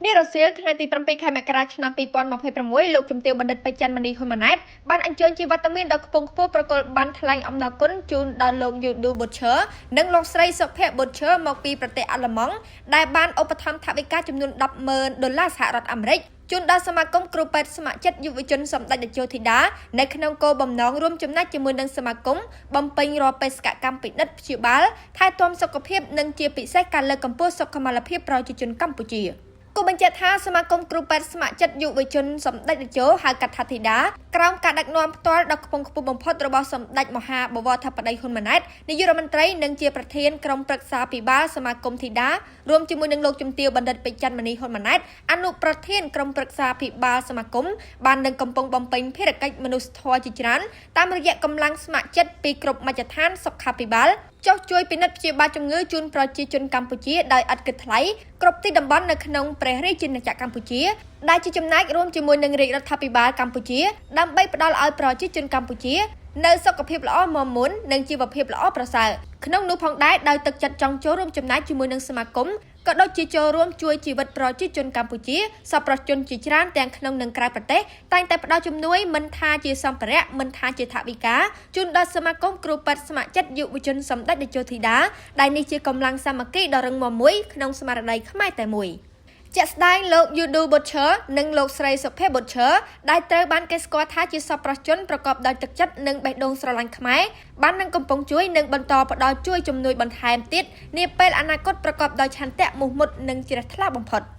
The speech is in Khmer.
នេះរសៀលថ្ងៃទី7ខែមករាឆ្នាំ2026លោកជំទាវបណ្ឌិតពេជ្រច័ន្ទមនីហ៊ុនម៉ាណែតបានអញ្ជើញជាវត្តមានដ៏ខ្ពង់ខ្ពស់ប្រគល់បានថ្លែងអំណរគុណជូនដល់លោកយូឌូប៊ូឈើនិងលោកស្រីសុភ័ក្រប៊ូឈើមកពីប្រទេសអាល្លឺម៉ង់ដែលបានឧបត្ថម្ភថវិកាចំនួន100000ដុល្លារសហរដ្ឋអាមេរិកជូនដល់សមាគមគ្រូពេទ្យស្ម័គ្រចិត្តយុវជនសម្ដេចតេជោធីតានៅក្នុងគោលបំណងរួមចំណែកជាមួយនឹងសមាគមបំពេញរាល់បេសកកម្មពិនិត្យព្យាបាលថែទាំសុខភាពនិងជាពិសេសការលើកកម្ពស់សុខុមាលភាពប្រជាជនកម្ពុជា។ គូបញ្ជាក់ថាសមាគមគ្រូពេទ្យស្ម័គ្រចិត្តយុវជនសម្ដេចតេជោហៅកាត់ថាធីតាក្រោមការដឹកនាំផ្ទាល់ដ៏ខ្ពង់ខ្ពស់បំផុតរបស់សម្ដេចមហាបវរធិបតីហ៊ុនម៉ាណែតនាយករដ្ឋមន្ត្រីនិងជាប្រធានក្រុមប្រឹក្សាភិបាលសមាគមធីតារួមជាមួយនឹងលោកជំទាវបណ្ឌិតពេជ្រច័ន្ទមនីហ៊ុនម៉ាណែតអនុប្រធានក្រុមប្រឹក្សាភិបាលសមាគមបាននឹងកំពុងបំពេញភារកិច្ចមនុស្សធម៌ជាច្រើនតាមរយៈកម្លាំងស្ម័គ្រចិត្តពីគ្រប់មជ្ឈដ្ឋានសុខាភិបាលចុះជួយពិនិត្យព្យាបាលជំងឺជូនប្រជាជនកម្ពុជាដោយឥតគិតថ្លៃគ្រប់ទីតំបន់នៅក្នុងព្រះរាជាណាចក្រកម្ពុជាដែលជាចំណែករួមជាមួយនឹងរាជរដ្ឋាភិបាលកម្ពុជាដើម្បីផ្ដល់ឲ្យប្រជាជនកម្ពុជានៅសុខភាពល្អមាំមួននិងជីវភាពល្អប្រសើរក្នុងនោះផងដែរដោយទឹកចិត្តចង់ចូលរួមចំណែកជាមួយនឹងសមាគមក៏ដូចជាចូលរួមជួយជីវិតប្រជាជនកម្ពុជាសប្បុរសជនជាច្រើនទាំងក្នុងនិងក្រៅប្រទេសតែងតែផ្ដល់ជំនួយមិនថាជាសម្ភារៈមិនថាជាថវិកាជូនដល់សមាគមគ្រូពេទ្យស្ម័គ្រចិត្តយុវជនសម្ដេចតេជោធីតាដែលនេះជាកម្លាំងសាមគ្គីដ៏រឹងមាំមួយក្នុងស្មារតីខ្មែរតែមួយ។ ជាក់ស្ដែងលោក Yudu Butcher និងលោកស្រីសុភ័ក្រប Butcher ដែលត្រូវបានគេស្គាល់ថាជាសប្បុរសជនប្រកបដោយទឹកចិត្តនិងបេះដូងស្រឡាញ់ខ្មែរបាននឹងកំពុងជួយនិងបន្តផ្ដល់ជួយជំនួយបន្ថែមទៀតនាពេលអនាគតប្រកបដោយឆន្ទៈមោះមុតនិងជ្រះថ្លាបំផុត។